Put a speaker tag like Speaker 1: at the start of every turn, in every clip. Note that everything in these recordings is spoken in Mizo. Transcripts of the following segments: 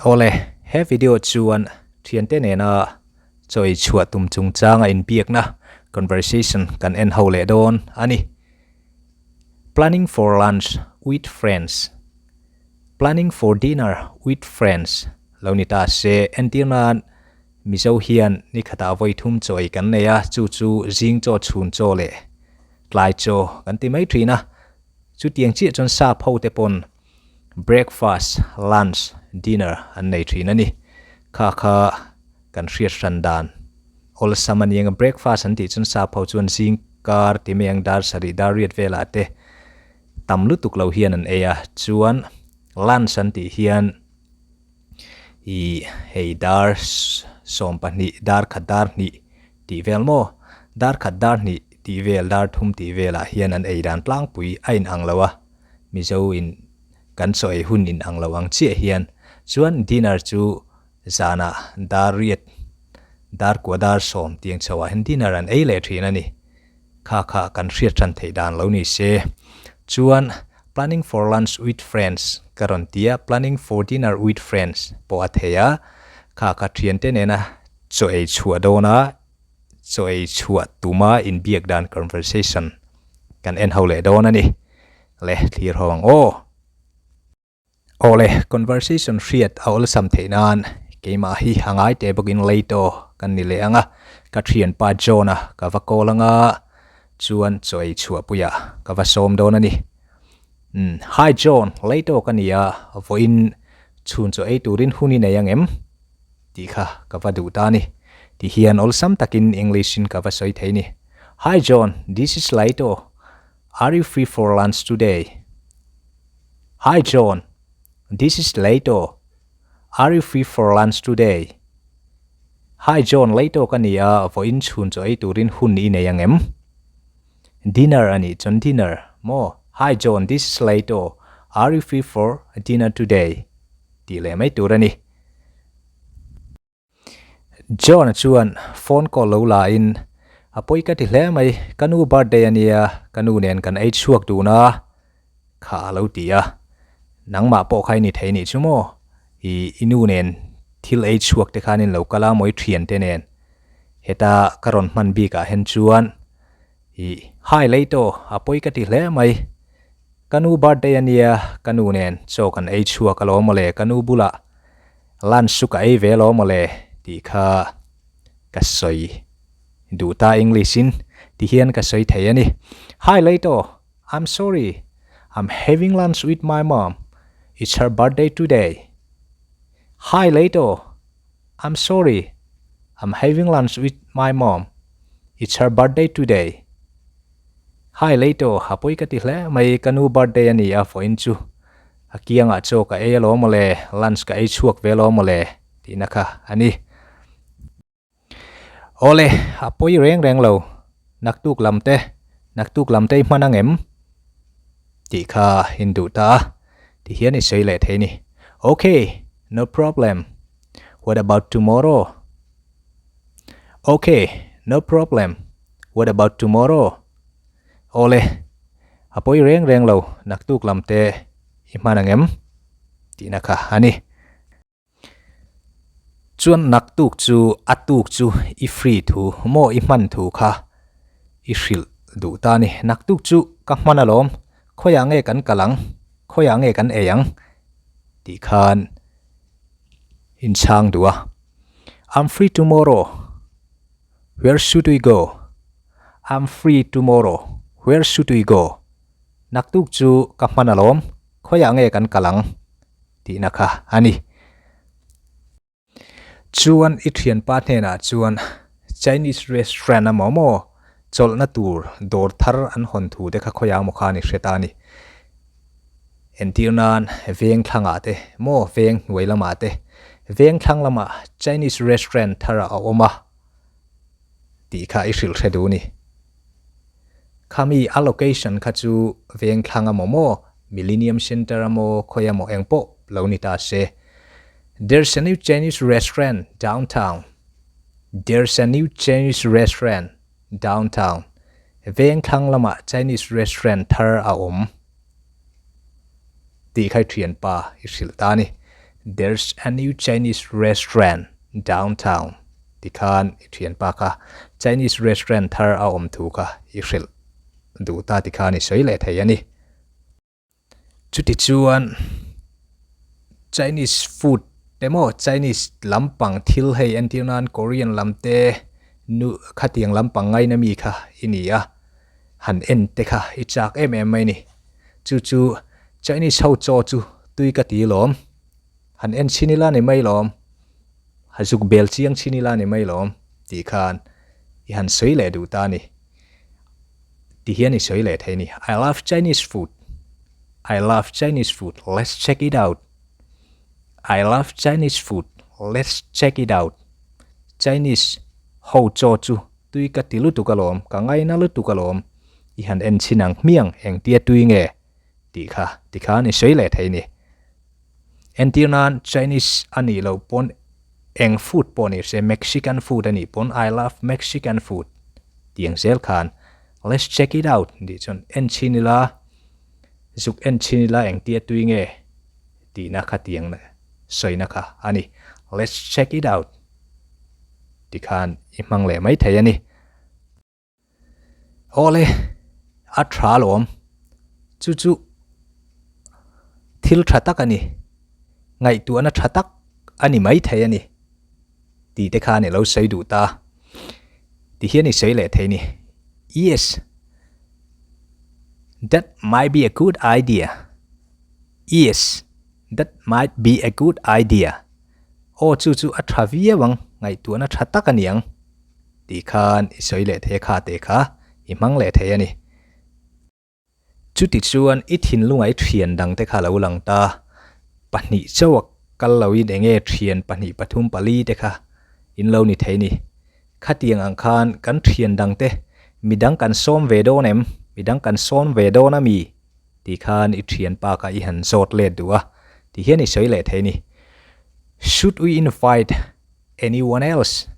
Speaker 1: Awle, he video chuan thiante nena chawi chhuah tum chungchanga inbiakna, conversation, kan en ho leh dawn a ni. Planning for lunch with friends Planning for dinner with friends lo ni ta se, entir nan Mizo hian ni khatah vawi thum chawi kan nei a, chu chu zing chaw chhun chaw leh tlai chaw kan ti mai thin a. Chutiang chiah chuan sap ho te pawn breakfast, lunch, dinner an nei thin a ni. Kha kha kan hriat hran dan awlsam a ni ang a, breakfast an tih chuan sap ho chuan zing kar ti mai ang dar sarih dar riat velah te tam lutuk lo hian an ei a, chuan lunch an tih hian ih hei dar 12 dar khat dar hnih tih vel maw dar khat dar hnih tih vel dar thum tih velah hian an ei dan tlangpui a inang lo a. Mizo in kan chaw ei hun in ang lo ang chiah hian chuan dinner chu zanah dar riat dar kua dar sawm tiang chho ah hian dinner an ei leh thin a ni. Kha kha kan hriat than theih dan lo ni se. Chuan planning for lunch with friends ka rawn ti a, planning for dinner with friends pawh a thei a, kha kha thiante nena chaw ei chhuah dawna chaw ei chhuah tuma inbiak dan conversation kan en ho leh dawn a ni. Le thlir ho ang aw. Aw le, conversation hriat a awlsam theih nan keimah hi a ngai teh bawkin late aw kan ni leh ang a, ka thianpa John-a ka va call ang a, chuan chaw ei chhuahpuiah ka va sawm dawn a ni. Umm, hi John, late aw ka ni a, vawiin chhun chaw ei turin hun i nei ang em? Tih kha ka va duh ta a ni. Ti hian awlsam takin English-in ka va sawi thei ni. Hi John, this is late aw. Are you free for lunch today? Hi John, this is Leito. Are you free for lunch today? Hi John, Leito ka ni a, vawiin chhun chaw ei turin hun i nei ang em? Dinner a nih chuan dinner maw? Hi John, this is Leito. Are you free for dinner today? Tih leh mai tur a ni. John-a chuan phone call lo la in, A pawi ka ti hle mai, ka nu birthday a nia, ka nu nen kan ei chhuak dun a, kha a lo ti a. Nangmah pawh kha i ni thei nih chu maw? I i nu nen thil ei chhuak te khan in lo kal a maw i thiante nen? Heta ka rawn hman bik ah hen chuan i hai lei tawh, a pawi ka ti hle mai, ka nu birthday a nia, ka nu nen chaw kan ei chhuak alawm mawle, ka nu bulah Lunch chu ka ei ve lo mawle tih kha ka sawi duh ta English in ti hian ka sawi thei a ni. Hi Leito, I'm sorry, I'm having lunch with my mom, it's her birthday today. Hi Leito, I'm sorry, I'm having lunch with my mom, it's her birthday today. Hi Leito, a pawi ka ti hle mai, ka nu birthday a ni a vawiin chu. A kiangah chaw ka ei alawm mawle, lunch ka ei chhuak ve alawm mawle tihna kha a ni. Awle, a pawi reng reng lo, naktuk lam te, naktuk lam te i hman ang em? Tih kha in duh ta a, ti hian i sawi leh thei ni. Ok, no problem. What about tomorrow? Ok, no problem. What about tomorrow? Awle, a pawi reng reng lo, naktuk lam te i hman ang em? Tihna kha a ni. Chuan naktuk chu a tuk chu i free thu maw i hman thu kha i hrilh duh ta a ni. Naktuk chu ka hman alawm, khawiah nge kan kal ang, khawiah nge kan ei ang tih khan inchhang duh a. I'm free tomorrow. Where should we go? I'm free tomorrow. Where should we go? Naktuk chu ka hman alawm, khawiah nge kan kal ang? Tihna kha a ni. Chuan i thianpa hnenah chuan Chinese restaurant amaw maw chawlhna tur dawr thar an hawn thu te kha khawiah maw khan i hre ta a ni. Entir nan veng thlangah te maw veng hnuai lamah te veng thlang lamah Chinese restaurant thar a awm a tih kha i hrilh hre duh ni. Khami a location kha chu veng thlang amaw maw Millennium Centre amaw khawi amaw eng pawh lo ni ta se. There's a new Chinese restaurant downtown. There's a new Chinese restaurant downtown. Veng thlang lamah Chinese restaurant thar a awm tih kha i thianpa i hrilh ta a ni. There's a new Chinese restaurant downtown tikhan i thianpa kha Chinese restaurant thar a awm thu kha i hrilh duh ta tikhan i sawi leh thei a ni. Chuti chuan Chinese food te maw Chinese lampang thil hei entir nan Korean lam te nu khatiang lampang ngaina mi kha i ni a, han en te kha i chak em em mai ni. Chu chu Chinese ho chaw chu tui ka ti lawm, han en chhin ila ni mai lawm, ha zuk bel chiang chhin ila ni mai lawm tih khan i han sawi leh duh ta a ni. Ti hian i sawi leh thei ni. I love Chinese food. I love Chinese food. Let's check it out. I love Chinese food. Let's check it out. Chinese ho chaw chu tui ka ti lutuk alawm, ka ngaina lutuk alawm. I han en chhin ang hmiang engtia tui nge tih kha ti khan i sawi leh thei ni. Entir nan Chinese a nih loh pawn eng food pawh ni se Mexican food a nih pawn I love Mexican food tiang zel khan let's check it out tih chuan en chhin ila zuk en chhin ila engtia tui nge tihna kha tiang sawina kha a ni let's check it out tikhan i hmang leh mai thei a ni. Awle, a tha alawm. Chu chu thil tha tak a ni. Ngaihtuahna tha tak a ni mai thei a ni tih te khan i lo sawi duh ta. Ti hian i sawi leh thei ni. Yes, that might be a good idea. Yes, that might be a good idea. Aw chu chu a tha viau ang, ngaihtuahna tha tak a ni ang. Tih khan i sawi leh thei a kha teh kha i hmang leh thei a ni. Chuti chuan i thinlunga i thian dang te kha lo lang ta, pahnih chauh a kal loin enge thian pahnih pathum pali te kha in lo ni thei ni. Khatiang ang khan kan thian dang te midang kan sawm ve dawn em, midang kan sawn ve dawn a mi? Tih khan i thianpa kha i han zawt let duh a, ti hian i sawi leh thei ni. Should we invite Anyone else?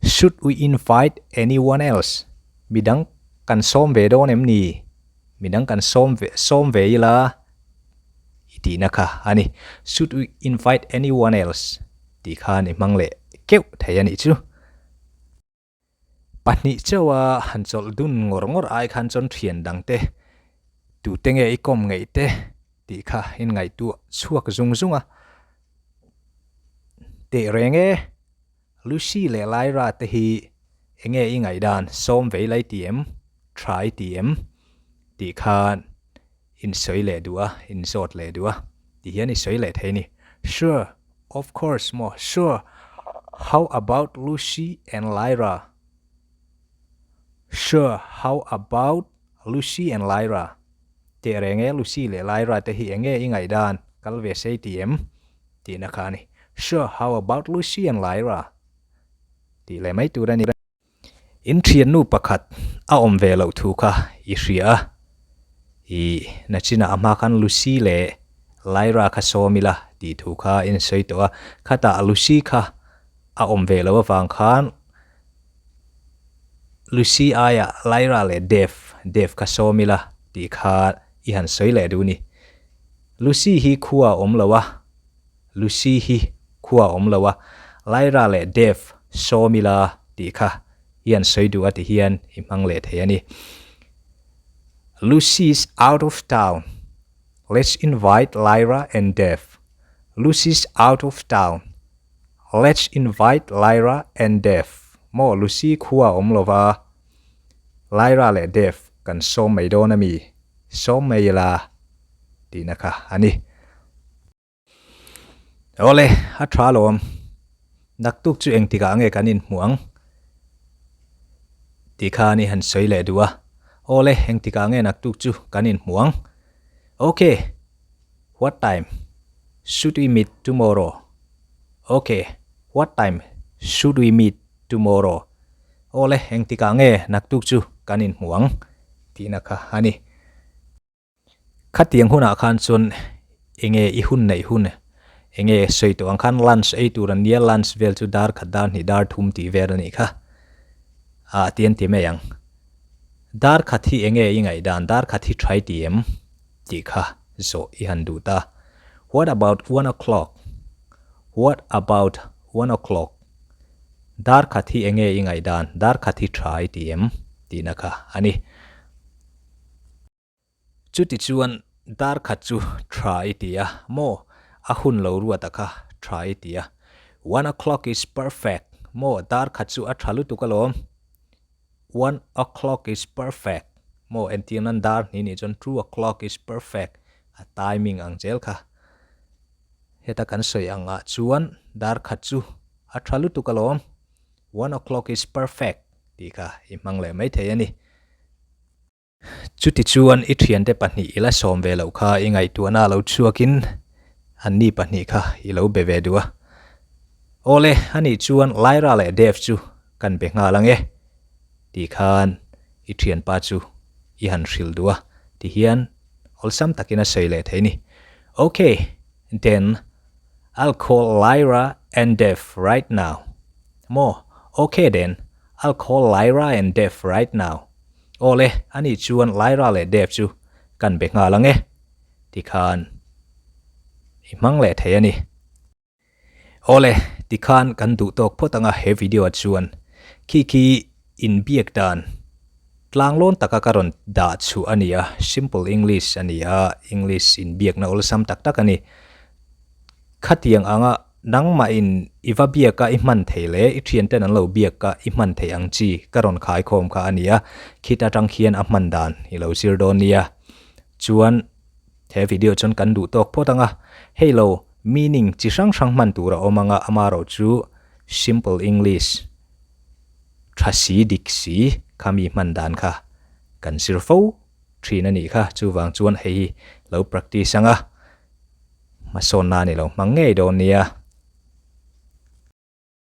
Speaker 1: Should we invite anyone else? Midang kan sawm ve dawn em ni? Midang kan sawm ve sawm ve ila i tihna kha a ni. Should we invite anyone else? Tih khan i hmang leh keuh thei a nih chu. Pahnih chauha han chawlh dun ngawr ngawr ai khan chuan thian dang te, tute nge i kawm ngeih te tih kha in ngaihtuah chhuak zung zung a. Teh reng e, Lucy leh Lyra te hi enge i ngaihdan sawm vei lai ti em, tha i ti em tih khan in sawi leh duh a, in zawt leh duh a ti hian i sawi leh thei a ni. Sure, of course maw, sure, how about Lucy and Lyra? Sure, how about Lucy and Lyra? Teh reng e, Lucy leh Lyra te hi enge i ngaihdan, kal ve sei ti em? Tihna kha a ni. Sure, how about Lucy and Lyra? Tih leh mai tur a ni. In thiannu pakhat a awm ve loh thu kha i hria a, i nachinah a hma khan Lucy leh Lyra kha sawm ila tih thu kha in sawi tawh a, khatah Lucy kha a awm ve loh avang khan Lucy aiah Lyra leh Dave, Dave kha sawm ila tih kha i han sawi leh duh ni. Lucy hi khua a awm lo a. Lucy hi khua a awm lo a, Lyra leh Dave sawm ila tih kha i han sawi duh a ti hian i hmang leh thei a ni. Lucy's out of town, let's invite Lyra and Dave. Lucy's out of town, let's invite Lyra and Dave. Maw Lucy khua a awm lo va, Lyra leh Dave kan sawm mai dawn a mi? Sawm mai ila tihna kha a ni. Awle, a tha alawm. Naktuk chu engtikah nge kan inhmuh ang? Tih khan i han sawi leh duh a. Awle, engtikah nge naktuk chu kan inhmuh ang? Ok, what time should we meet tomorrow? Ok, what time should we meet tomorrow? Awle, engtikah nge naktuk chu kan inhmuh ang? Tihna kha a ni. Khatiang hunah khan chuan enge i hun neih hun enge sawi tawh ang khan lunch ei tur an nia lunch vel chu dar khat dar hnih dar thum tih vel a nih kha ah ti an ti mai ang dar khat hi enge i ngaih dan dar khat hi try ti em tih kha zawh i han duh ta. What about one o'clock? What about one o'clock? Dar khat hi enge i ngaihdan? Dar khat hi tha i ti em? Tihna kha a ni. Chuti chuan dar khat chu tha i ti a maw? A hun lo ruata kha tha i ti a. One o'clock is perfect maw? Dar khat chu a tha lutuk alawm. One o'clock is perfect maw? Entir nan dar hnih nih chuan two o'clock is perfect a timing ang zel kha. Heta kan sawi ang ah chuan dar khat chu a tha lutuk alawm. One o'clock is perfect tih kha i hmang leh maithei a ni. Chutichuan i thiante pahnih i la sawm ve loh kha i ngaihtuahna a lo chhuakin anni pahnih kha i lo be ve duh a. Awle, anih chuan Lyra leh Dave chu kan be nghal ang e tih khan i thianpa chu i han hrilh duh a tihian awlsam takin a sawi leh thei ni. Ok, then I'll call Lyra and Dave right now. Maw? Ok then, I'll call Lyra and Dave right now. Aw le, anih chuan Lyra leh Dave chu kan be nghal ang e, tikhan i hmang leh thei a ni. Aw le, tikhan kan duh tawk phawt ang a he video ah chuan khi khi inbiak dan tlanglawn taka ka rawn dah chhuah a ni a, simple English a ni a, English inbiakna awlsam tak tak a ni. Khatiang anga nangmahin i va biak a i hman thei leh i thianten an lo biak a i hman theih ang chi ka rawn khaikhawm kha a ni a, khit atang khian a hman dan i lo zir dawn nia. Chuan he video chuan kan duh tawk phawt ang a, hei lo meaning chi hrang hrang hman tur a awm ang a, amaherawh chu simple English tha si dik si kha mi hman dan kha kan zir fo thin a nih kha, chuvang chuan hei hi lo practice ang a. Hmasawnna a ni lo hmang ngei dawn nia.